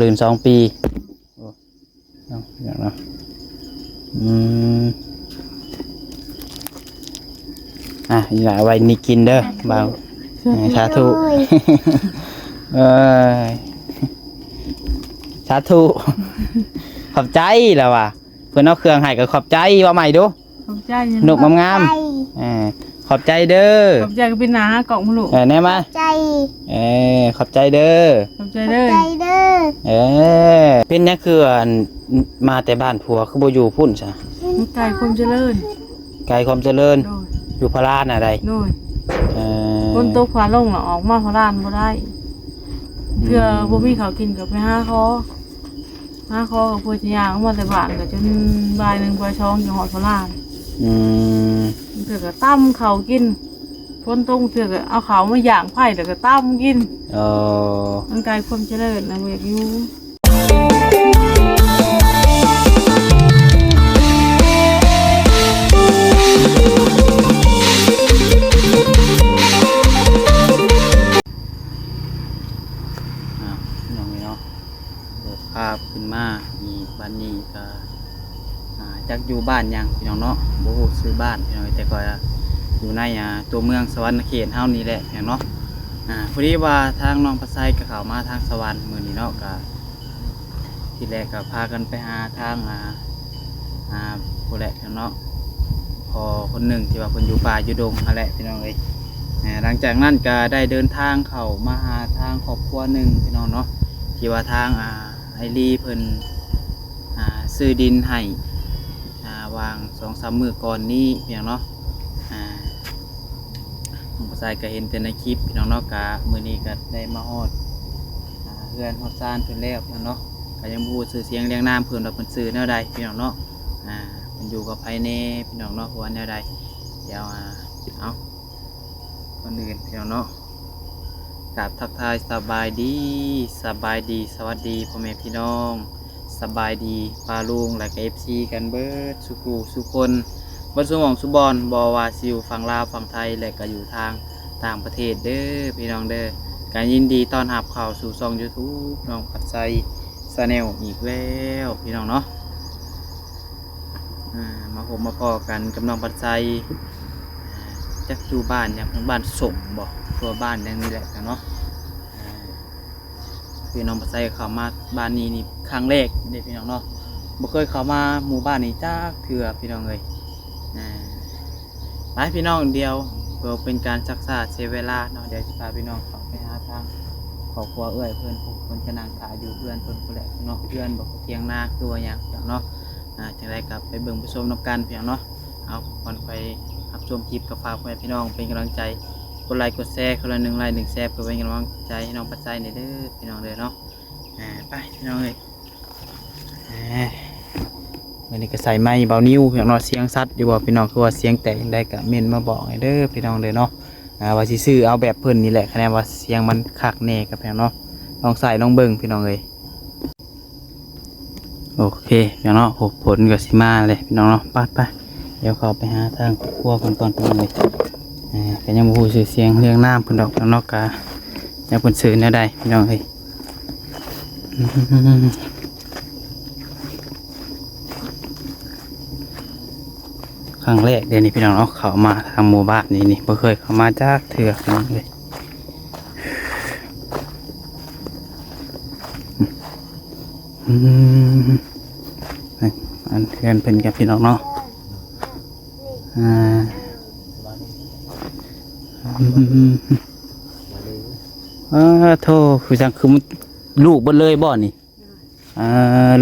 ລື່ນສອງປີ. ໂອ້ ເອົາ ເນາະ ອືມ ອ່ະ ອີ່ຫຼ້າ ໄວ້ນີ້ກິນເດີ ບ່າວ ສາທຸ ເອີຍ ສາທຸ ຂອບໃຈລະວ່າ ເພິ່ນເອົາເຄື່ອງໃຫ້ກໍຂອບໃຈ ເວົ້າໃໝ່ດູ. ຂອບໃຈ ນົບງາມໆ ຂອບໃຈ ເອີ ຂອບໃຈເດີ ຂອບໃຈ ກໍປິ່ນໜ້າຫາກ້ອງພຸ້ນລູກ ເອີ ແນມາ ຂອບໃຈ ເອີ ຂອບໃຈເດີ ຂອບໃຈເດີ ຂອບໃຈເດີ ເອີ ເປັນຫຍັງຄື ອັນ ມາແຕ່ບ້ານຜົວຄືບໍ່ຢູ່ພຸ້ນຊະ? ມັນໄກຄວາມຈະເລີນ ໄກຄວາມຈະເລີນ ໂດຍ ຢູ່ພາລານະໃດ ໂດຍ ເອີ ຝົນຕົກຟ້າລົງລະອອກມາພາລານບໍ່ໄດ້ ອືມ ເທື່ອບໍ່ມີເຂົ້າກິນກໍໄປຫາຂໍ ຫາຂໍກັບເພື່ອຈະຍ່າງອອກມາແຕ່ບ້ານ ກໍຈົນບ່າຍໜຶ່ງບ່າຍສອງຈຶ່ງຮອດພາລານ ອືມ ເທື່ອກໍຕຳເຂົ້າກິນ ຝົນຕົກເທື່ອກໍເອົາເຂົ້າມາຢ່າງໄຟ ແລ້ວກໍຕຳກິນ ເອີ ມັນໄກຄວາມຈະເລີນນະ ບໍ່ຢາກຢູ່. ອ້າວ ພີ່ນ້ອງເອີຍເນາະ ເປີດພາບຂຶ້ນມານີ້ ບັດນີ້ກໍ ອ່າ ຈັກຢູ່ບ້ານຫຍັງພີ່ນ້ອງເນາະ ບໍ່ຮູ້ຊື່ບ້ານພີ່ນ້ອງ ແຕ່ກໍຢູ່ໃນ ອ່າ ຕົວເມືອງສະຫວັນນະເຂດເຮົານີ້ແຫຼະພີ່ນ້ອງເນາະ ອ່າ ພໍດີວ່າທາງນ້ອງພັດໄຊກໍເຂົ້າມາທາງສະຫວັນມື້ນີ້ເນາະ ກໍທີແລກກໍພາກັນໄປຫາທາງ ອ່າ ອ່າ ຜູ້ແຫຼະພີ່ນ້ອງເນາະ ພໍ່ຄົນໜຶ່ງທີ່ວ່າເພິ່ນຢູ່ປ່າຢູ່ດົງຫັ້ນແຫຼະພີ່ນ້ອງເອີຍ ອ່າ ຫຼັງຈາກນັ້ນກໍໄດ້ເດີນທາງເຂົ້າມາຫາທາງຄອບຄົວໜຶ່ງພີ່ນ້ອງເນາະ ທີ່ວ່າທາງ ອ່າ ອ້າຍລີເພິ່ນ ອ່າ ຊື້ດິນໃຫ້ ອ່າ ຫວ່າງສອງສາມມື້ກ່ອນນີ້ພີ່ນ້ອງເນາະ ອ່າ ນ້ອງປາຊາຍກໍເຫັນແຕ່ໃນຄລິບພີ່ນ້ອງເນາະ ກະມື້ນີ້ກໍໄດ້ມາຮອດ ອ່າ ເຮືອນຮອດຊານເພິ່ນແລ້ວພີ່ນ້ອງເນາະ ກໍຍັງບໍ່ຮູ້ຊື່ສຽງລຽງນາມເພິ່ນວ່າເພິ່ນຊື່ແນວໃດພີ່ນ້ອງເນາະ ອ່າ ເພິ່ນຢູ່ກັບໃຜແດ່ພີ່ນ້ອງເນາະ ເພາະວ່າແນວໃດ ດຽວ ອ່າ ເອົາ ກ່ອນອື່ນພີ່ນ້ອງເນາະ ກາບທັກທາຍສະບາຍດີ ສະບາຍດີ ສະຫວັດດີພໍ່ແມ່ພີ່ນ້ອງ ສະບາຍດີປ້າລຸງ ແລະກະເອັຟຊີກັນເບິດສູ່ຜູ້ສູ່ຄົນ ເບິດສູ່ໝ່ອງສູ່ບ່ອນ ບໍ່ວ່າຊິຢູ່ຝັ່ງລາວຝັ່ງໄທ ແລະກະຢູ່ທາງຕ່າງປະເທດເດີພີ່ນ້ອງເດີ ກະຍິນດີຕ້ອນຮັບເຂົ້າສູ່ຊ່ອງຢູທູບນ້ອງພັດໄຊແຊນແນວອີກແລ້ວພີ່ນ້ອງເນາະ. ອ່າ ມາພົບມາພໍ້ກັນກັບນ້ອງພັດໄຊ ອ່າ ຈັກຢູ່ບ້ານຫຍັງ ບ້ານສົງບໍ ຫຼືວ່າບ້ານຫຍັງນີ້ແຫຼະເນາະ ອ່າ ຄືນ້ອງພັດໄຊເຂົ້າມາບ້ານນີ້ນີ້ຄັ້ງແລກເດ້ພີ່ນ້ອງເນາະ ບໍ່ເຄີຍເຂົ້າມາໝູ່ບ້ານນີ້ຈັກເທື່ອພີ່ນ້ອງເອີຍ ອ່າ ໄປພີ່ນ້ອງ ດຽວເພື່ອເປັນການຊັກຊ້າເສຍເວລາເນາະ ດຽວຊິພາພີ່ນ້ອງເຂົ້າໄປຫາທາງຄອບຄົວເອື້ອຍເພິ່ນ ເພິ່ນກະນັ່ງຖ້າຢູ່ເຮືອນເພິ່ນພຸ້ນແຫຼະເນາະ ເຮືອນບໍ ຖຽງນາ ຄືວ່າຫຍັງເນາະ ອ່າ ຈັ່ງໃດກໍໄປເບິ່ງໄປຊົມນຳກັນພີ່ນ້ອງເນາະ ເອົາ ກ່ອນໄປຮັບຊົມຄລິບ ກໍຝາກພໍ່ແມ່ພີ່ນ້ອງເປັນກຳລັງໃຈ ກົດໄລກົດແຊ ຄົນລະໜຶ່ງໄລໜຶ່ງແຊ ເພື່ອເປັນກຳລັງໃຈໃຫ້ນ້ອງພັດໄຊແດ່ເດີພີ່ນ້ອງເດີເນາະ ອ່າ ໄປພີ່ນ້ອງເອີຍ ອ່າ ມື້ນີ້ກໍໃສ່ໄມເບົານິວພີ່ນ້ອງເນາະ ສຽງຊັດຢູ່ບໍ່ພີ່ນ້ອງ ຄືວ່າສຽງແຕກຈັ່ງໃດກໍເມັ້ນມາບອກໃຫ້ເດີພີ່ນ້ອງເດີເນາະ ອ່າ ວ່າຊິຊື້ເອົາແບບເພິ່ນນີ້ແຫຼະ ຄະແນນວ່າສຽງມັນຄັກແນ່ກັບພີ່ນ້ອງເນາະ ລອງໃສ່ລອງເບິ່ງພີ່ນ້ອງເອີຍ ໂອເຄພີ່ນ້ອງເນາະ ໂອ້ ຝົນກໍຊິມາແລ້ວພີ່ນ້ອງເນາະ ໄປໆ ດຽວເຂົ້າໄປຫາທາງຄອບຄົວເພິ່ນກ່ອນພີ່ນ້ອງເອີຍ ອ່າ ກໍຍັງບໍ່ຮູ້ຊື່ສຽງລຽງນາມເພິ່ນດອກພີ່ນ້ອງເນາະ ກະຈັກເພິ່ນຊື່ແນວໃດພີ່ນ້ອງເອີຍ ອືມ ຄັ້ງແລກເດ້ນີ້ພີ່ນ້ອງເນາະ ເຂົ້າມາທາງໝູ່ບ້ານນີ້ນີ້ ບໍ່ເຄີຍເຂົ້າມາຈັກເທື່ອພີ່ນ້ອງເອີຍ ອືມ ອັນເຮືອນເພິ່ນກັບພີ່ນ້ອງເນາະ ອ່າ ອືມ ອ້າໂທ້ ຄືຈັ່ງ ຄືລູກເບິດເລີຍບໍ່ນີ້? ອ່າ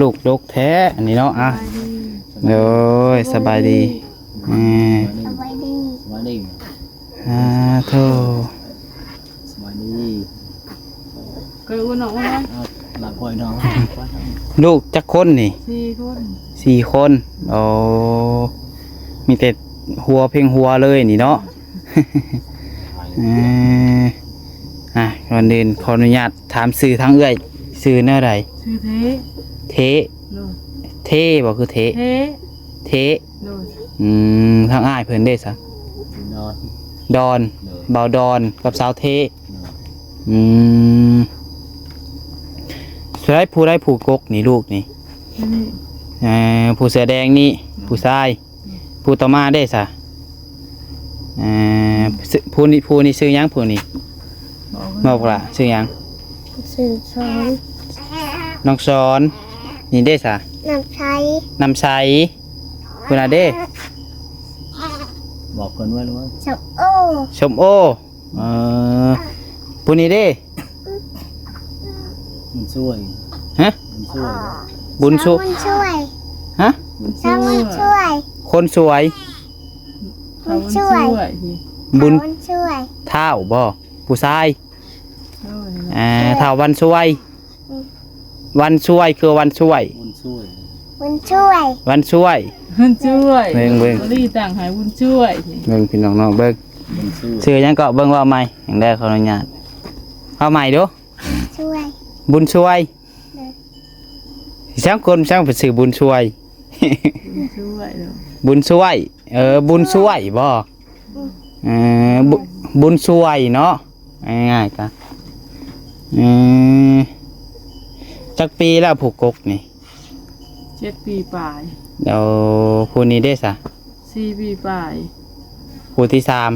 ລູກດົກແທ້ອັນນີ້ເນາະ ອ່ະ ສະບາຍດີ ໂດຍ ສະບາຍດີ ສະບາຍດີ ເອີ ສະບາຍດີ ສະບາຍດີ ອ່າ ໂທ້ ສະບາຍດີ ເກີດອຸນອອກມາເລີຍ ອ່າ ລະປ່ອຍນ້ອງ ລູກຈັກຄົນນີ້? ສີ່ຄົນ ສີ່ຄົນ ໂອ້ ມີແຕ່ຫົວເພັງຫົວເລີຍນີ້ເນາະ ເອີ ອ່າ ກ່ອນອື່ນຂໍອະນຸຍາດ ຖາມຊື່ທາງເອື້ອຍ ຊື່ແນວໃດ? ຊື່ເທ ເທ ໂດຍ ເທບໍ ຄືເທ ເທ ເທ ໂດຍ ອືມ ທາງອ້າຍເພິ່ນເດ້ຊະ? ດອນ ດອນ ໂດຍ ບ່າວດອນກັບສາວເທ ໂດຍ ອືມ ໂ ຜູ້ໃດ ຜູ້ໃດຜູ້ກົກນີ້ ລູກນີ້? ນີ້ ເອີ ຜູ້ເສື້ອແດງນີ້ ຜູ້ຊາຍ. ຜູ້ຕໍ່ມາເດ້ຊະ? ເອີ ຜູ້ນີ້ ຜູ້ນີ້ຊື່ຫຍັງ? ຜູ້ນີ້ ບອກ ບອກລະ ຊື່ຫຍັງ? ຊື່ສອນ ນ້ອງສອນ. ນີ້ເດ້ຊະ? ນ້ຳໃສ ນ້ຳໃສ. ຜູ້ນັ້ນເດ້? ບອກເພິ່ນໄວ້ ສົມໂອ ສົມໂອ. ເອີ ຜູ້ນີ້ເດ້? ບຸນຊ່ວຍ ຮະ? ບຸນຊ່ວຍ ບຸນຊ່ວຍ ບຸນຊ່ວຍ ຮະ? ບຸນຊ່ວຍ ຄົນສວຍ ບຸນຊ່ວຍ ບຸນຊ່ວຍ ທ້າວບໍ່? ຜູ້ຊາຍ ໂດຍ ເອີ ທ້າວວັນຊ່ວຍ. ອືມ ວັນຊ່ວຍ ຄືວັນຊ່ວຍ ບຸນຊ່ວຍ ບຸນຊ່ວຍ ວັນຊ່ວຍ ບຸນຊ່ວຍ. ເບິ່ງ ເບິ່ງ ລີຕັ້ງໃຫ້ບຸນຊ່ວຍ. ເບິ່ງພີ່ນ້ອງເນາະ ເບິ່ງ ບຸນຊ່ວຍ ຊື່ຫຍັງເກາະ? ເບິ່ງ ເວົ້າໃໝ່ ຫຍັງໄດ້ ຂໍອະນຸຍາດ ເວົ້າໃໝ່ດູ. ຊ່ວຍ ບຸນຊ່ວຍ ເອີ ຊ່າງຄົນ ຊ່າງເປັນຊື່ບຸນຊ່ວຍ ບຸນຊ່ວຍເນາະ ບຸນຊ່ວຍ. ເອີ ບຸນຊ່ວຍບໍ່? ອືມ ເອີ ບຸ ບຸນຊ່ວຍເນາະ ງ່າຍໆກະ. ເອີ ຈັກປີແລ້ວຜູ້ກົກນີ້? ເຈັດປີປາຍ. ໂອ້ ຜູ້ນີ້ເດ້ຊະ? ສີ່ປີປາຍ. ຜູ້ທີສາມ?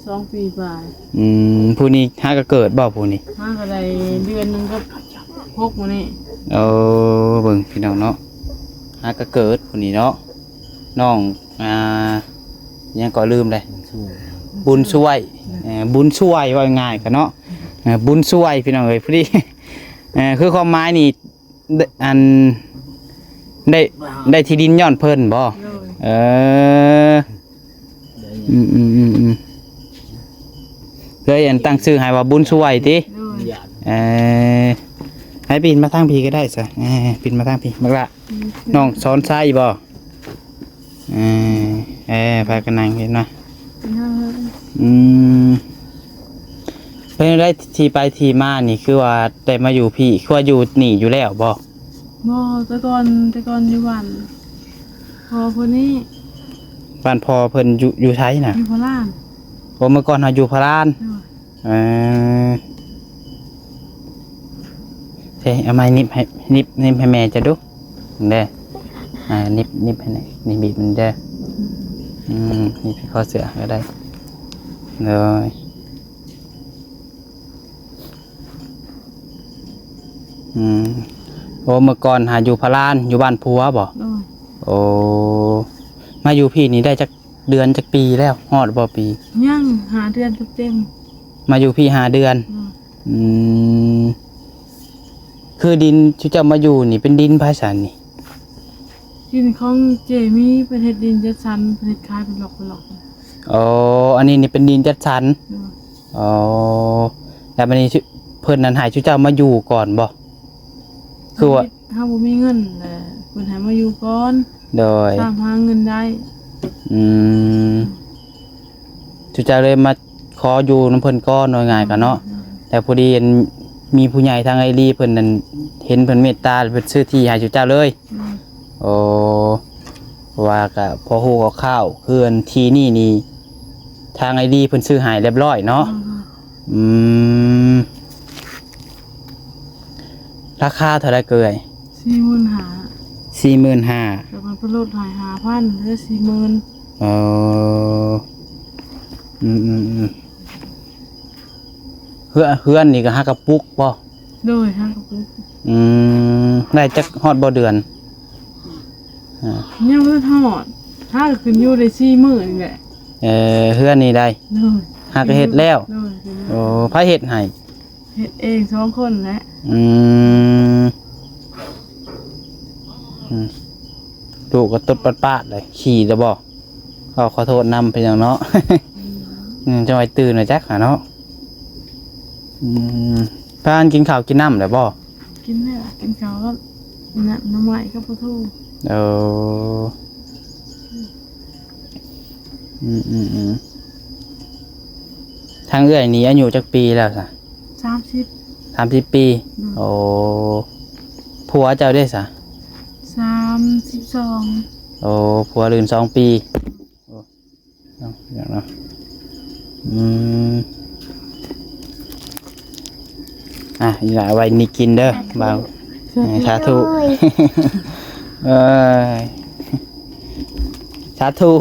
ສອງປີປາຍ. ອືມ ຜູ້ນີ້ຫາກະເກີດບໍ່ ຜູ້ນີ້? ຫາກະໄດ້ເດືອນໜຶ່ງກັບຫົກມື້ນີ້. ໂອ້ ເບິ່ງພີ່ນ້ອງເນາະ ຫາກະເກີດຜູ້ນີ້ເນາະ ນ້ອງ ອ່າ ຫຍັງກໍລືມເລີຍ ບຸນຊ່ວຍ ບຸນຊ່ວຍ ເອີ ບຸນຊ່ວຍ ເວົ້າງ່າຍໆກະເນາະ ເອີ ບຸນຊ່ວຍ ພີ່ນ້ອງເອີຍ. ພໍດີ ເອີ ຄືຄວາມໝາຍນີ້ ໄດ້ ອັນ ໄດ້ ໄດ້ທີ່ດິນຍ້ອນເພິ່ນບໍ່? ໂດຍ ເອີ ອືມໆໆໆ ເລີຍອັນຕັ້ງຊື່ໃຫ້ວ່າບຸນຊ່ວຍຕິ? ໂດຍ ເອີ ໃຫ້ປິ່ນມາທາງພີ້ກະໄດ້ຊະ ເອີ ປິ່ນມາທາງພີ້ ບັກຫຼ້າ ອືມ ນ້ອງສອນໄຊບໍ່? ເອີ ເອີ ພາກັນນັ່ງເຫັນນະ ອືມ ເປັນໄດ້ທີ່ໄປທີ່ມານີ້ ຄືວ່າໄດ້ມາຢູ່ພີ້ ຄືວ່າຢູ່ນີ້ຢູ່ແລ້ວບໍ່? ບໍ່ ແຕ່ກ່ອນ ແຕ່ກ່ອນຢູ່ບ້ານພໍ່ເພິ່ນນີ້. ບ້ານພໍ່ເພິ່ນຢູ່ ຢູ່ໃສນະ? ຢູ່ພະລານ. ໂອ້ ເມື່ອກ່ອນເຮົາຢູ່ພະລານ. ໂດຍ. ເອີ ເອີ ເອົາໄມ້ໜິບໃຫ້ ໜິບ ໜິບໃຫ້ແມ່ເຈົ້າດູເດີ ອ່າ ໜິບ ໜິບໃຫ້ແນ່ ໜິບບີບມັນເດີ ອືມ ໜິບໃຫ້ຄໍເສື້ອກະໄດ້ ໂດຍ. ອືມ ໂອ້ ເມື່ອກ່ອນຫາຢູ່ພະລານ ຢູ່ບ້ານຜົວບໍ່? ໂດຍ. ໂອ້ ມາຢູ່ພີ້ນີ້ໄດ້ຈັກເດືອນ ຈັກປີແລ້ວ? ຮອດບໍ່ປີ? ຍັງ ຫ້າເດືອນເຕັມໆ. ມາຢູ່ພີ້ຫ້າເດືອນ. ໂດຍ. ອືມ ຄືດິນທີ່ເຈົ້າມາຢູ່ນີ້ເປັນດິນໃຜຊັ້ນນີ້? ດິນຂອງເຈມີ ເພິ່ນເຮັດດິນຈັດສັນ ເພິ່ນເຮັດຂາຍເປັນລັອກເປັນລັອກ. ອໍ ອັນນີ້ນີ້ເປັນດິນຈັດສັນ. ໂດຍ. ອໍ ແລ້ວບາດນີ້ເພິ່ນນັ້ນໃຫ້ຊຸເຈົ້າມາຢູ່ກ່ອນບໍ່? ຄືວ່າເຮົາບໍ່ມີເງິນແຫຼະ ເພິ່ນໃຫ້ມາຢູ່ກ່ອນ. ໂດຍ. ຕາມຫາເງິນໄດ້. ອືມ ຊຸເຈົ້າເລີຍມາຂໍຢູ່ນຳເພິ່ນກ່ອນ ວ່າງ່າຍກະເນາະ. ໂດຍ. ແຕ່ພໍດີອັນ ມີຜູ້ໃຫຍ່ທາງໄອລີເພິ່ນນັ້ນ ເຫັນເພິ່ນເມດຕາ ເພິ່ນຊື້ທີ່ໃຫ້ຊຸເຈົ້າເລີຍ. ໂດຍ. ໂອ້ ເພາະວ່າກະພໍຮູ້ຄ່າວໆ ຄືອັນທີ່ນີ້ນີ້ ທາງໄອດີເພິ່ນຊື້ໃຫ້ຮຽບຮ້ອຍເນາະ. ອືມ ອືມ ລາຄາເທົ່າໃດເກີຍ? ສີ່ໝື່ນຫ້າ. ສີ່ໝື່ນຫ້າ ແລ້ວມັນເພິ່ນລົດໃຫ້ຫ້າພັນ ເຫຼືອສີ່ໝື່ນ. ເອີ ອືມໆໆ ເຮືອນ ເຮືອນນີ້ກະຫາກະປຸກບໍ່? ໂດຍ ຫາກະປຸກ. ອືມ ໄດ້ຈັກຮອດບໍ່ເດືອນ? ອ່າ ຍັງບໍ່ທັນຮອດ ຫາກະຂຶ້ນຢູ່ໄດ້ສີ່ມື້ນີ້ແຫຼະ. ເອີ ເຮືອນນີ້ໄດ້. ໂດຍ. ຫາກະເຮັດແລ້ວ. ໂດຍ. ໂອ້ ໃຜເຮັດໃຫ້? ເຮັດເອງສອງຄົນແຫຼະ. ອືມ ອືມ ລູກກະຕົດປາດໆ ໄດ້ຂີ່ແລ້ວບໍ່? ເວົ້າຂໍໂທດນຳ ເປັນຫຍັງເນາະ. ອືມ ອືມ ຈັ່ງໄວ້ຕື່ນວ່າຈັກຫາເນາະ. ອືມ ພາກັນກິນເຂົ້າກິນນ້ຳແລ້ວບໍ່? ກິນແລ້ວ ກິນເຂົ້າກັບ ນະ ໜໍ່ໄມ້ກັບປາທູ. ເອີ ອືມໆໆ ທາງເອື້ອຍນີ້ອາຍຸຈັກປີແລ້ວຊະ? ສາມສິບ. ສາມສິບປີ. ໂດຍ. ໂອ້ ຜົວເຈົ້າເດ້ຊະ? ສາມສິບສອງ. ໂອ້ ຜົວລື່ນສອງປີ. ໂອ້ ເນາະ ເນາະ ອືມ ອ່ະ ອີ່ຫຼ້າໄວ້ນີ້ກິນເດີ ບ່າວ ສາທຸ ເອີຍ ສາທຸ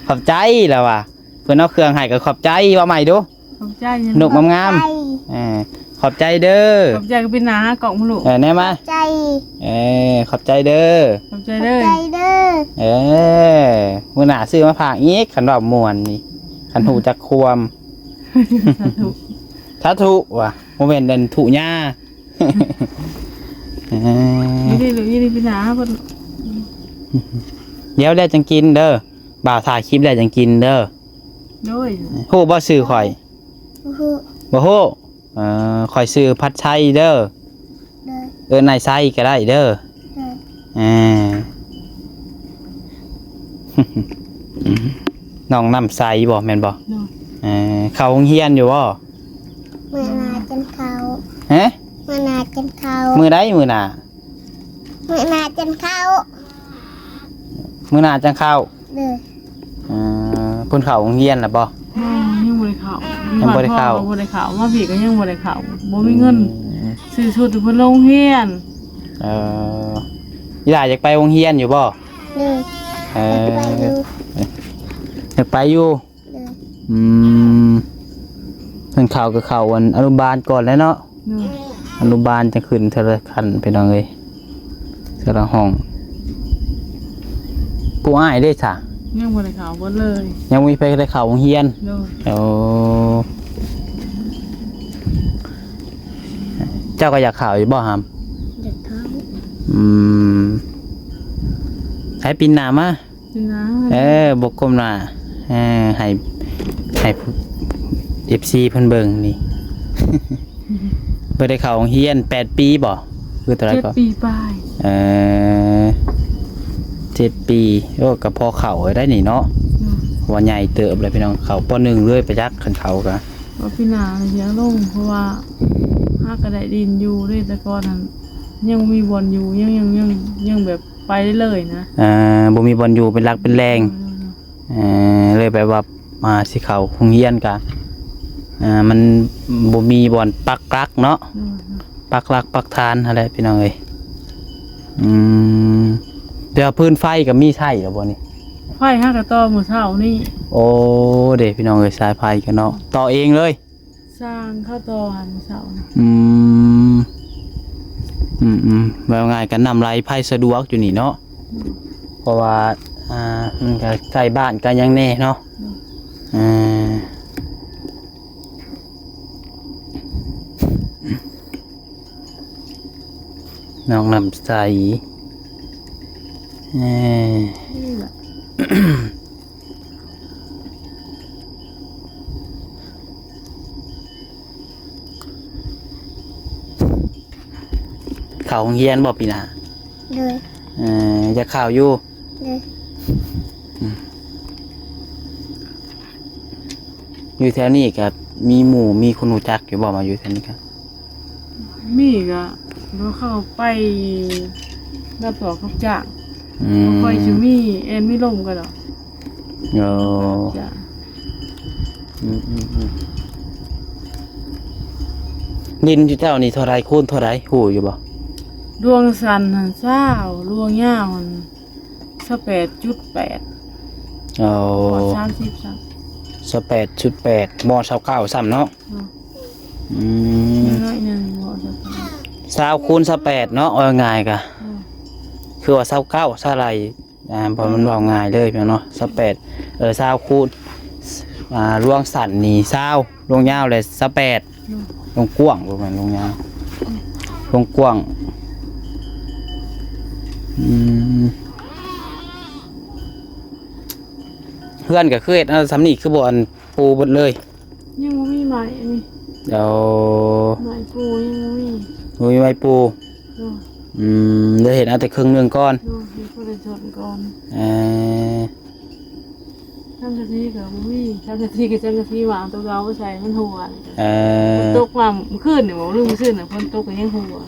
ຂອບໃຈລະວ່າ ເພິ່ນເອົາເຄື່ອງໃຫ້ກໍຂອບໃຈ ເວົ້າໃໝ່ດູ ຂອບໃຈ ນົບງາມໆ ຂອບໃຈ ເອີ ຂອບໃຈເດີ ຂອບໃຈກໍເປັນໜ້າຫາກ້ອງພຸ້ນລູກ ເອີ ແນມາ ຂອບໃຈ ເອີ ຂອບໃຈເດີ ຂອບໃຈເດີ ຂອບໃຈເດີ ເອີ ມື້ໜ້າຊື້ມາຝາກອີກ ຄັນເວົ້າມ່ວນນີ້ ຄັນຮູ້ຈັກຄວາມ ສາທຸ ສາທຸວ່າ ບໍ່ແມ່ນອັນທຸຍາ ເອີ ຢູ່ດີລູກ ຢູ່ດີເປັນໜ້າເພິ່ນ ດຽວແລ້ວຈັ່ງກິນເດີ ບ່າວຖ່າຍຄລິບແລ້ວຈັ່ງກິນເດີ ໂດຍ ຮູ້ບໍ່ຊື່ຂ້ອຍ? ບໍ່ຮູ້ ບໍ່ຮູ້ ເອີ ຂ້ອຍຊື່ພັດໄຊເດີ ໂດຍ ເອີ້ນອ້າຍໄຊກໍໄດ້ເດີ ໂດຍ ເອີ ນ້ອງນ້ຳໃສບໍ່ ແມ່ນບໍ່? ໂດຍ ເອີ ເຂົ້າໂຮງຮຽນຢູ່ບໍ່? ມື້ໜ້າຈັ່ງເຂົ້າ ຮະ? ມື້ໜ້າຈັ່ງເຂົ້າ ມື້ໃດມື້ໜ້າ? ມື້ໜ້າຈັ່ງເຂົ້າ ມື້ໜ້າຈັ່ງເຂົ້າ ໂດຍ ເອີ ເພິ່ນເຂົ້າໂຮງຮຽນແລ້ວບໍ່? ຍັງ ຍັງບໍ່ໄດ້ເຂົ້າ ຍັງບໍ່ໄດ້ເຂົ້າ ຢູ່ບ້ານພໍ່ກໍບໍ່ໄດ້ເຂົ້າ ມາພີ້ກໍຍັງບໍ່ໄດ້ເຂົ້າ ບໍ່ມີເງິນ ອືມ ຊື້ຊຸດໃຫ້ເພິ່ນລົງໂຮງຮຽນ ເອີ ອີ່ຫຼ້າຢາກໄປໂຮງຮຽນຢູ່ບໍ່? ໂດຍ ເອີ ຢາກໄປຢູ່ ຢາກໄປຢູ່ ໂດຍ ອືມ ເພິ່ນເຂົ້າກໍເຂົ້າອັນອະນຸບານກ່ອນແຫຼະເນາະ ໂດຍ ອະນຸບານຈະຂຶ້ນເທື່ອລະຂັ້ນ ພີ່ນ້ອງເອີຍ ເທື່ອລະຫ້ອງ ຜູ້ອ້າຍເດ້ຊະ? ຍັງບໍ່ໄດ້ເຂົ້າເບິດເລີຍ ຍັງບໍ່ມີໃຜໄດ້ເຂົ້າໂຮງຮຽນ ໂດຍ ໂອ້ ເຈົ້າກໍຢາກເຂົ້າຢູ່ບໍ່ຫຳ? ຢາກເຂົ້າ ອືມ ໃຫ້ປິ່ນໜ້າມາ ເອີ ບໍ່ກົ້ມໜ້າ ເອີ ໃຫ້ ໃຫ້ ເອັຟຊີ ເພິ່ນເບິ່ງນີ້ ບໍ່ໄດ້ເຂົ້າໂຮງຮຽນແປດປີບໍ່? ຄືເທົ່າໃດກໍ ເຈັດປີປາຍ ເອີ ເຈັດປີ ໂອ້ ກໍພໍເຂົ້າໄດ້ນີ້ເນາະ ອືມ ວ່າໃຫຍ່ເຕີບແລ້ວ ພີ່ນ້ອງ ເຂົ້າ ປໍໜຶ່ງ ເລີຍປະຈັກ ຄັນເຂົ້າກໍ ວ່າປີໜ້າຊິເອົາລົງ ເພາະວ່າຫາກໍໄດ້ດິນຢູ່ເດ້ ແຕ່ກ່ອນນັ້ນ ຍັງບໍ່ມີບ່ອນຢູ່ ຍັງ ຍັງ ຍັງ ຍັງແບບ ໄປເລື້ອຍໆນະ ເອີ ບໍ່ມີບ່ອນຢູ່ເປັນຫຼັກເປັນແຫຼ່ງ ເອີ ເລີຍແບບວ່າ ອ່າ ຊິເຂົ້າໂຮງຮຽນກະ ອ່າ ມັນບໍ່ມີບ່ອນປັກຫຼັກເນາະ ເອີ ປັກຫຼັກປັກຖານຫັ້ນແຫຼະ ພີ່ນ້ອງເອີຍ ອືມ ແຕ່ວ່າຟືນໄຟກໍມີໃຊ້ແລ້ວບໍ່ນີ້? ໄຟຫາກໍຕໍ່ມື້ເຊົ້ານີ້ ໂອ້ ເດ້ ພີ່ນ້ອງເອີຍ ສາຍໄຟກໍເນາະ ຕໍ່ເອງເລີຍ ຊ່າງເຂົາຕໍ່ຫັ້ນເຊົ້ານະ ອືມ ອືມໆ ເວົ້າງ່າຍກໍນ້ຳໄຫຼໄຟສະດວກຢູ່ນີ້ເນາະ ອືມ ເພາະວ່າ ອ່າ ມັນກໍໃກ້ບ້ານກໍຫຍັງແດ່ເນາະ ອືມ ເອີ ນ້ອງນ້ຳໃສ ເອີ ນີ້ແຫຼະ ເຂົ້າໂຮງຮຽນບໍ່ປີໜ້າ? ໂດຍ ເອີ ຢາກເຂົ້າຢູ່ ໂດຍ ອືມ ຢູ່ແຖວນີ້ກໍມີໝູ່ມີຄົນຮູ້ຈັກຢູ່ບໍ່ ມາຢູ່ແຖວນີ້ກໍ? ມີກໍ ບໍ່ເຂົ້າໄປ ຮັບເອົາຮັບຈ້າງ ອືມ ບໍ່ຄ່ອຍຊິມີແອນມີລົມກໍດອກ ໂອ້ ຈ້າ ອືມໆໆ ດິນຢູ່ເຈົ້ານີ້ເທົ່າໃດ ຄູນເທົ່າໃດ ຮູ້ຢູ່ບໍ່? ລວງສັ້ນຫັ້ນຊາວ ລວງຍາວຫັ້ນ ຊາວແປດຈຸດແປດ ໂອ້ ຮອດສາມສິບຊ້ຳ ຊາວແປດຈຸດແປດ ບໍ່ຊາວເກົ້າຊ້ຳເນາະ ອືມ ນ້ອຍໜຶ່ງ ບໍ່ຊາວເກົ້າ ຊາວຄູນຊາວແປດເນາະ ເວົ້າງ່າຍກະ ອືມ ຄືວ່າຊາວເກົ້າ ຊາວໄລ່ ອ່າ ເພາະມັນເວົ້າງ່າຍເລີຍເນາະ ຊາວແປດ ເອີ ຊາວຄູນ ອ່າ ລວງສັ້ນນີ້ຊາວ ລວງຍາວແຫຼະຊາວແປດ ອືມ ລວງກວ້າງ ບໍ່ແມ່ນລວງຍາວ ອືມ ລວງກວ້າງ ອືມ ເຮືອນກໍຄືເຮັດເອົາສ່ຳນີ້ ຄືບໍ່ອັນປູເບິດເລີຍ? ຍັງບໍ່ມີໄມ້ອັນນີ້ ໂອ້ ໄມ້ປູຍັງບໍ່ມີ ບໍ່ມີໄມ້ປູ ໂດຍ ອືມ ເລີຍເຮັດເອົາແຕ່ເຄິ່ງໜຶ່ງກ່ອນ ໂດຍ ເຮັດພໍໄດ້ຊົນກ່ອນ ເອີ ສັງກະສີກໍບໍ່ມີ ສັງກະສີກໍສັງກະສີຫວ່າງຕົວເກົ່າໃສ່ມັນຮົ່ວ ເອີ ຝົນຕົກມາມື້ຄືນນີ້ບໍ່ ຫຼືມື້ຊືນນະ ຝົນຕົກກໍຍັງຮົ່ວ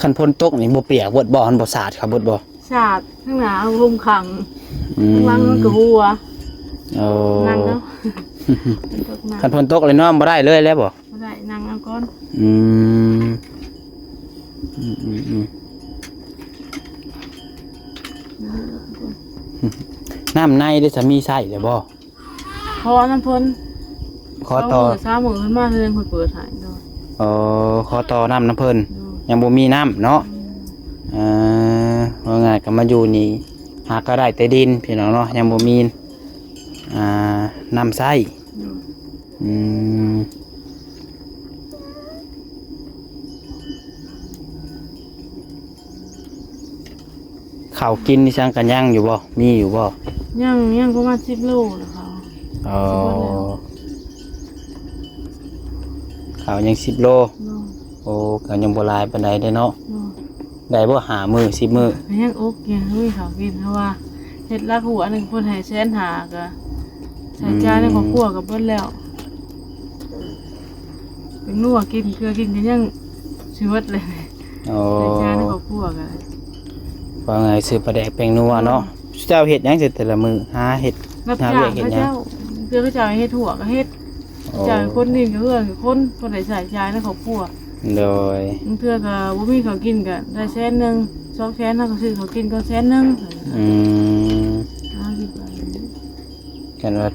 ຄັນຝົນຕົກນີ້ບໍ່ປຽກເບິດບໍ່ ມັນບໍ່ສາດເຂົ້າເບິດບໍ່? ສາດ ທາງໜ້າເອົາລົມຂັງ ອືມ ທາງຫຼັງມັນກໍຮົ່ວ ໂອ້ ນັ່ງເນາະ ຝົນຕົກໜັກ ຄັນຝົນຕົກແລ້ວນອນບໍ່ໄດ້ເລີຍແລ້ວບໍ່? ບໍ່ໄ ໄດ້ ນັ່ງເອົາກ່ອນ. ອືມ ອືມໆໆ ນ້ຳໃນເດ້ ສາມີໃຊ້ແລ້ວບໍ່? ຂໍນຳເພິ່ນ ຂໍຕໍ່ ສອງມື້ສາມມື້ເພິ່ນມາເທື່ອໜຶ່ງ ເພິ່ນເປີດໃຫ້. ໂດຍ ອໍ ຂໍຕໍ່ນ້ຳນຳເພິ່ນ. ໂດຍ ຍັງບໍ່ມີນ້ຳເນາະ. ອືມ ເອີ ວ່າງ່າຍກໍມາຢູ່ນີ້ ຫາກໍໄດ້ແຕ່ດິນພີ່ນ້ອງເນາະ ຍັງບໍ່ມີ ອ່າ ນ້ຳໃຊ້. ໂດຍ ອືມ ເຂົ້າກິນນີ້ຊັ້ນກໍຍັງຢູ່ບໍ່? ມີຢູ່ບໍ່? ຍັງ ຍັງປະມານສິບໂລນະເຂົາ. ອໍ ຊິເບິດແລ້ວ ເຂົ້າຍັງສິບໂລ. ໂດຍ ໂອ້ ກໍຍັງບໍ່ຫຼາຍປານໃດເດ້ເນາະ. ໂດຍ ໄດ້ບໍ່ ຫ້າມື້ ສິບມື້? ກໍຍັງອົກຢູ່ ມີເຂົ້າກິນ ເພາະວ່າເຮັດຫຼັກຫົວໜຶ່ງເພິ່ນໃຫ້ແສນຫ້າ ກໍໃຊ້ຈ່າຍໃນຄອບຄົວກໍເບິດແລ້ວ. ອືມ ເປັນນົວກິນ ເກືອກິນກໍຍັງຊິເບິດເລີຍ. ໂອ້ ໃຊ້ຈ່າຍໃນຄອບຄົວກໍ ວ່າໄງ ຊື້ປາແດກແປ້ງນົວເນາະ. ໂດຍ ເຈົ້າເຮັດຫຍັງແຕ່ລະມື້? ຫາເຮັດ ຮັບ ຫາວຽກເຮັດຫຍັງ? ຈ້າງເຂົາເຈົ້າ ເທື່ອເຂົາເຈົ້າໃຫ້ເຮັດຫົວກໍເຮັດ. ໂອ້ ເຈົ້າໃຫ້ຄົນດິນກໍເຮືອນກັບຄົນ ພໍໄດ້ໃຊ້ຈ່າຍໃນຄອບຄົວ. ໂດຍ ບາງເທື່ອກໍບໍ່ມີເຂົ້າກິນກໍໄດ້ແສນໜຶ່ງ ສອງແສນ ເຮົາກໍຊື້ເຂົ້າກິນກ່ອນແສນໜຶ່ງ. ອືມ ຫາກິນໄປ ຄັນວ່າ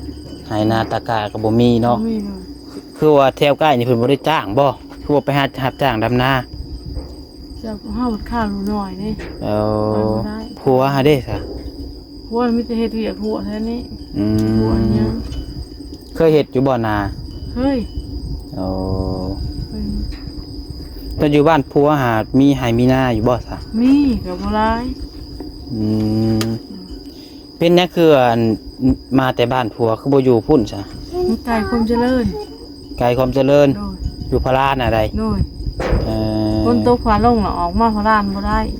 ໄຮ່ນາຕາກ້າກໍບໍ່ມີເນາະ. ບໍ່ມີເນາະ. ຄືວ່າແຖວໃກ້ນີ້ເພິ່ນບໍ່ໄດ້ຈ້າງບໍ່? ຄືວ່າໄປຫາຮັບຈ້າງດຳນາ? ເຈົ້າ ເຮົາຂ້າວໜ້ອຍເດ້. ເອີ ໄປບໍ່ໄດ້. ຜົວຫາເດ້ຊະ? ຜົວມີແຕ່ເຮັດວຽກຫົວແຖວນີ້. ອືມ ຫົວຫຍັງ ເຄີຍເຮັດຢູ່ບໍ່ນາ? ເຄີຍ. ໂອ້ ເຄີຍ. ແຕ່ຢູ່ບ້ານຜົວຫາມີໄຮ່ມີນາຢູ່ບໍ່ຊະ? ມີ ກໍບໍ່ຫຼາຍ. ອືມ ເປັນຫຍັງຄື ອັນ ມາແຕ່ບ້ານຜົວຄືບໍ່ຢູ່ພຸ້ນຊະ? ມັນໄກຄວາມຈະເລີນ. ໄກຄວາມຈະເລີນ. ໂດຍ ຢູ່ພະລານນະໃດ? ໂດຍ ເອີ ຝົນຕົກຟ້າລົງລະອອກມາພະລານບໍ່ໄດ້. ອື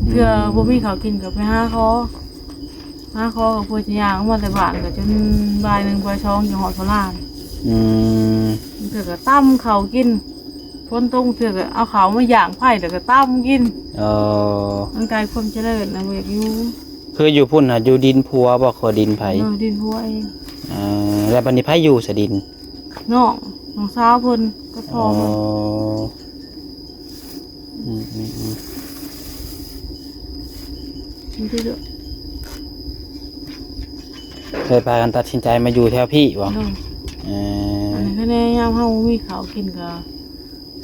ມ ເທື່ອບໍ່ມີເຂົ້າກິນກໍໄປຫາຂໍ ຫາຂໍກັບເພິ່ນ ຍ່າງອອກມາແຕ່ບ້ານກໍຈົນບ່າຍໜຶ່ງບ່າຍສອງຈຶ່ງຮອດພະລານ. ອືມ ບາງເທື່ອກໍຕຳເຂົ້າກິນ ຝົນຕົກ ບາງເທື່ອກໍເອົາເຂົ້າມາຢ່າງໄຟແລ້ວກໍຕຳກິນ. ເອີ ມັນໄກຄວາມຈະເລີນນະ ບໍ່ຢາກຢູ່. ຄືຢູ່ພຸ້ນນະ ຢູ່ດິນຜົວບໍ່ ຫຼືວ່າດິນໃຜ? ເອີ ດິນຜົວເອງ. ເອີ ແລ້ວບັດນີ້ໃຜຢູ່ຊະດິນ? ນ້ອງ ນ້ອງສາວເພິ່ນກັບພໍ່ເພິ່ນ. ອໍ ອືມໆໆ ມັນຄື ເລີຍພາກັນຕັດສິນໃຈມາຢູ່ແຖວພີ້ບໍ່? ໂດຍ ເອີ ອັນນີ້ກໍແນ່ ຍາມເຮົາບໍ່ມີເຂົ້າກິນກໍ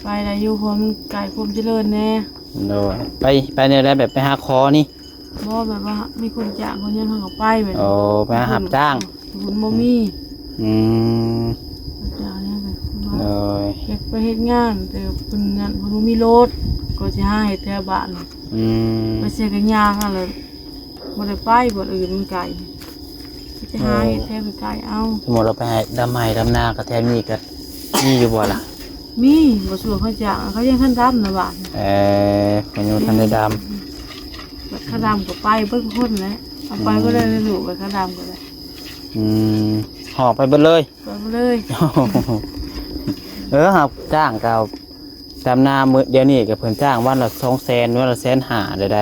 ໄປໄດ້ຢູ່ ເພາະມັນໃກ້ຄວາມຈະເລີນແນ່. ໂດຍ ໄປ ໄປແນວໃດ ແບບໄປຫາຂໍນີ້? ບໍ່ ແບບວ່າມີຄົນຈ້າງຄົນຫຍັງເຮົາກໍໄປແບບ. ໂອ້ ໄປຫາຮັບຈ້າງ ເພິ່ນບໍ່ມີ. ອືມ ຮັບຈ້າງຫຍັງກໍ ໂດຍ ຢາກໄປເຮັດງານ ແຕ່ເພິ່ນນັ້ນ ເພິ່ນບໍ່ມີລົດ ກໍຊິຫາເຮັດແຖວບ້ານ. ອືມ ໄປໃສກໍຍ່າງຫັ້ນແຫຼະ ບໍ່ໄດ້ໄປບ່ອນອື່ນ ມັນໄກ ໄປຫາເຮັດແຖວໃກ້ໆເອົາ. ສົມມຸດວ່າໄປໃຫ້ ດຳໄຮ່ດຳນາກໍແຖວນີ້ກໍມີຢູ່ບໍ່ລະ? ມີ ບໍ່ຊ່ວງເຂົາຈ້າງ ເຂົາຍັງທັນດຳນະບາດ. ເອີ ເພິ່ນຍັງບໍ່ທັນໄດ້ດຳ. ບັດເຂົາດຳກໍໄປເບິດທຸກຄົນແຫຼະ ເອົາໄປເບິດເລີຍ ອືມ ລູກ ບັດເຂົາດຳກໍໄດ້. ອືມ ຫອບໄປເບິດເລີຍ? ໄປເບິດເລີຍ. ເອີ ຮັບຈ້າງກໍ ດຳນາມື້ດຽວນີ້ກໍເພິ່ນຈ້າງວັນລະສອງແສນ ວັນລະແສນຫ້າ ໄດ້ໃດ.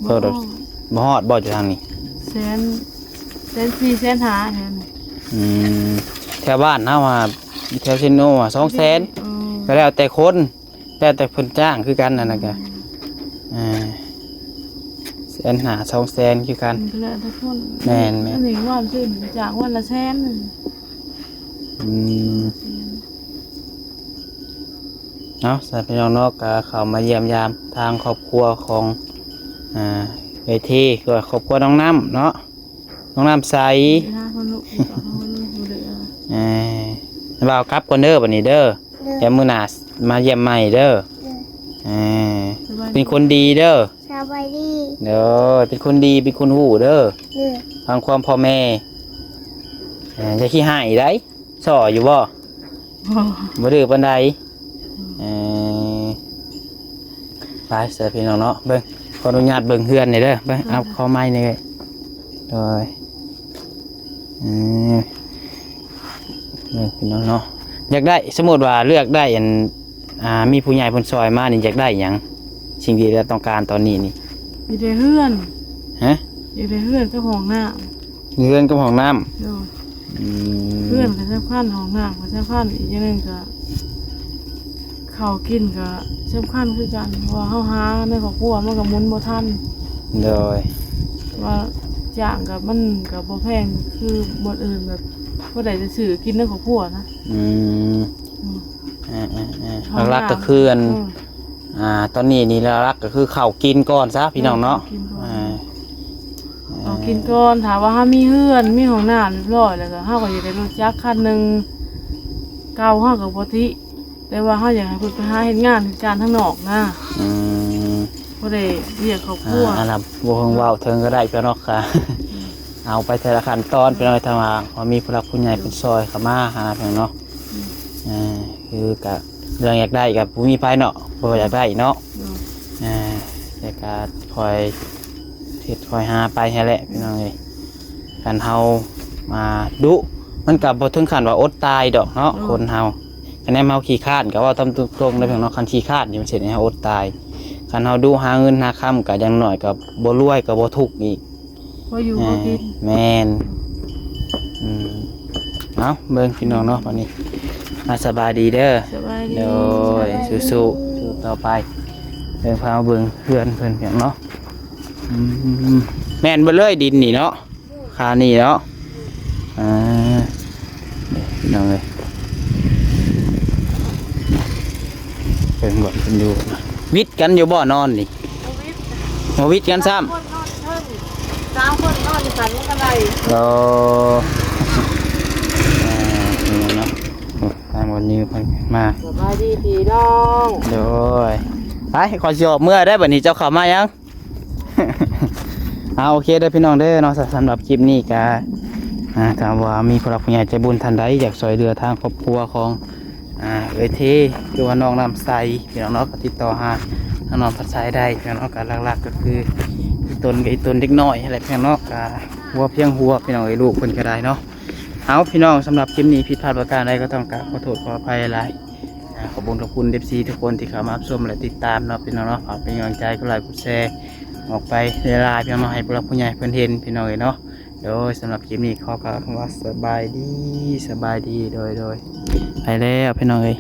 ບໍ່ ບໍ່ຮອດບໍ່ ຢູ່ທາງນີ້? ແສນ ແສນສີ່ ແສນຫ້າ ແຖວນີ້. ອືມ ແຖວບ້ານເຮົາຫາ ແຖວເຊໂນຫາ ສອງແສນ. ເອີ ກໍແລ້ວແຕ່ຄົນ ແລ້ວແຕ່ເພິ່ນຈ້າງຄືກັນ ອັນນັ້ນກໍ ອືມ ອ່າ ແສນຫ້າ ສອງແສນຄືກັນ. ກໍແລ້ວແຕ່ຄົນ. ແມ່ນໆ ອັນນີ້ວ່າຊື່ນີ້ຈ້າງວັນລະແສນ. ອືມ ເອົາ ຊັ້ນພີ່ນ້ອງເນາະ ກໍເຂົ້າມາຢ້ຽມຢາມທາງຄອບຄົວຂອງ ອ່າ ເອື້ອຍເທ ຄືວ່າຄອບຄົວນ້ອງນ້ຳເນາະ ນ້ອງນ້ຳໃສ. ເອີ ບ່າວກັບກ່ອນເດີ ບັດນີ້ເດີ ດຽວມື້ໜ້າມາຢ້ຽມໃໝ່ເດີ. ເອີ ເປັນຄົນດີເດີ. ສະບາຍດີ. ໂດຍ ເປັນຄົນດີ ເປັນຄົນຮູ້ເດີ ຟັງຄວາມພໍ່ແມ່. ເອີ ຢ່າຂີ້ຮ້າຍໄດ໋. ສໍ້ຢູ່ບໍ່? ບໍ່ ບໍ່ດື້ປານໃດ. ເອີ ໄປ ຊັ້ນພີ່ນ້ອງເນາະ ເບິ່ງ ຂໍອະນຸຍາດເບິ່ງເຮືອນນີ້ເດີ ເບິ່ງ ເອົາ ຂໍໄມ້ນີ້. ໂດຍ ເອີ ເບິ່ງພີ່ນ້ອງເນາະ ຢາກໄດ້ ສົມມຸດວ່າເລືອກໄດ້ ອັນ ອ່າ ມີຜູ້ໃຫຍ່ເພິ່ນຊ່ອຍມານີ້ ຢາກໄດ້ຫຍັງ? ສິ່ງທີ່ເຮົາຕ້ອງການຕອນນີ້ນີ້ ຢາກໄດ້ເຮືອນ. ຮະ? ຢາກໄດ້ເຮືອນກັບຫ້ອງນ້ຳ. ເຮືອນກັບຫ້ອງນ້ຳ. ໂດຍ. ອືມ ເຮືອນກໍສຳຄັນ ຫ້ອງນ້ຳກໍສຳຄັນ ອີກຢ່າງໜຶ່ງກໍ ເຂົ້າກິນກໍສຳຄັນຄືກັນ ເພາະວ່າເຮົາຫາໃນຄອບຄົວມັນກໍໝູນບໍ່ທັນ. ໂດຍ ວ່າຈ້າງກໍມັນກໍບໍ່ແພງຄືບ່ອນອື່ນ ແບບພໍໄດ້ແຕ່ຊື້ກິນໃນຄອບຄົວນະ. ອືມ ອືມ ເອີໆໆ ຫ້ອງນ້ຳ ຫຼັກໆກໍຄືອັນ ເອີ ອ່າ ຕອນນີ້ນີ້ຫຼັກໆກໍຄືເຂົ້າກິນກ່ອນຊະພີ່ນ້ອງເນາະ. ເອີ ເຂົ້າກິນກ່ອນ ອ່າ ເຂົ້າກິນກ່ອນ ຖ້າວ່າເຮົາມີເຮືອນ ມີຫ້ອງນ້ຳຮຽບຮ້ອຍ ແລ້ວກໍເຮົາກໍຢາກໄດ້ລົດຈັກຄັນໜຶ່ງ ເກົ່າເຮົາກໍບໍ່ຕິ ແຕ່ວ່າເຮົາຢາກໃຫ້ເພິ່ນໄປຫາເຮັດງານເຮັດການທາງນອກນະ. ອືມ ບໍ່ໄດ້ວຽກຄອບຄົວ ອ່າ ອັນນັ້ນບໍ່ເພິ່ງເວົ້າເຖິງກໍໄດ້ ເຈົ້າເນາະ ກໍເອົາໄປແຕ່ລະຂັ້ນຕອນ ເອີ ພີ່ນ້ອງ ຖ້າວ່າ ວ່າມີຜູ້ຫຼັກຜູ້ໃຫຍ່ເພິ່ນຊ່ອຍເຂົ້າມາຫາ ພີ່ນ້ອງເນາະ. ອືມ ເອີ ຄືກະເລື່ອງຢາກໄດ້ກໍບໍ່ມີໃຜເນາະ ບໍ່ຢາກໄດ້ເນາະ. ໂດຍ ເອີ ແຕ່ກໍຄ່ອຍເຮັດຄ່ອຍຫາໄປຫັ້ນແຫຼະ ພີ່ນ້ອງເອີຍ. ຄັນເຮົາມາດຸ ມັນກໍບໍ່ເຖິງຂັ້ນວ່າອົດຕາຍດອກເນາະ. ໂດຍ ຄົນເຮົາ ຄັນແນມເຮົາຂີ້ຄ້ານ ກໍເວົ້າຕາມຕົງໆເດີພີ່ນ້ອງເນາະ ຄັນຂີ້ຄ້ານນີ້ມັນຊິເຮັດໃຫ້ເຮົາອົດຕາຍ. ຄັນເຮົາດຸຫາເງິນຫາຄຳ ກໍຢ່າງໜ້ອຍກໍບໍ່ລວຍ ກໍບໍ່ທຸກອີກ ພໍຢູ່ ເອີ ພໍກິນ. ແມ່ນ ອືມ ເອົາ ເບິ່ງພີ່ນ້ອງເນາະ ບັດນີ້ ອ່າ ສະບາຍດີເດີ. ສະບາຍດີ ໂດຍ ສະບາຍດີ ສູ້ໆ ສູ້ຕໍ່ໄປ. ເບິ່ງ ພາມາເບິ່ງເຮືອນເພິ່ນ ພີ່ນ້ອງເນາະ. ອືມ ແມ່ນເບິດເລີຍດິນນີ້ເນາະ ຄານີ້ເນາະ. ອ່າ ນີ້ພີ່ນ້ອງເອີຍ ເບິ່ງບ່ອນເພິ່ນຢູ່ ວິດກັນຢູ່ບໍ່ນອນນີ້? ບໍ່ວິດ ບໍ່ວິດກັນຊ້ຳ ສາມຄົນນອນເທິງ ສາມຄົນນອນຢູ່ສັນມັນກໍໄດ້. ເອີ ອ່າ ນີ້ເນາະ ທາງບ່ອນນີ້ເພິ່ນມາ. ສະບາຍດີພີ່ນ້ອງ ໂດຍ ໄປ ຂ້ອຍຊິອອກເມືອໄດ້ ບັດນີ້ເຈົ້າເຂົ້າມາຍັງ? ເອົາ ໂອເຄເດີພີ່ນ້ອງເດີເນາະ ສຳລັບຄລິບນີ້ກະ ອ່າ ຖ້າວ່າມີຜູ້ຫຼັກຜູ້ໃຫຍ່ໃຈບຸນທ່ານໃດຢາກຊ່ວຍເຫຼືອທາງຄອບຄົວຂອງ ອ່າ ເອື້ອຍເທ ຫຼືວ່ານ້ອງນ້ຳໃສ ພີ່ນ້ອງເນາະ ກໍຕິດຕໍ່ຫາທາງນ້ອງພັດໄຊໄດ້ ພີ່ນ້ອງເນາະ. ກໍຫຼັກໆກໍຄືອີ່ຕົນ ກໍອີ່ຕົນເດັກນ້ອຍຫັ້ນແຫຼະ ພີ່ນ້ອງເນາະ ກໍຫົວພຽງຫົວ ພີ່ນ້ອງເອີຍ ລູກເພິ່ນກໍໄດ້ເນາະ. ເອົາ ພີ່ນ້ອງ ສຳລັບຄລິບນີ້ຜິດພາດປະການໃດກໍຕ້ອງກາບຂໍໂທດຂໍອະໄພຫຼາຍ. ອ່າ ຂອບຄຸນ ຂອບຄຸນ ເອັຟຊີ ທຸກຄົນທີ່ເຂົ້າມາຮັບຊົມ ແລະ ຕິດຕາມເນາະ ພີ່ນ້ອງເນາະ. ຝາກເປັນກຳລັງໃຈ ກົດໄລ ກົດແຊ ອອກໄປຫຼາຍໆ ພີ່ນ້ອງເນາະ ໃຫ້ຜູ້ຫຼັກຜູ້ໃຫຍ່ເພິ່ນເຫັນ ພີ່ນ້ອງເອີຍເນາະ. ໂດຍ ສຳລັບຄລິບນີ້ຂໍກ່າວຄຳວ່າສະບາຍດີ ສະບາຍດີ ໂດຍ ໂດຍ ໄປແລ້ວ ພີ່ນ້ອງເອີຍ.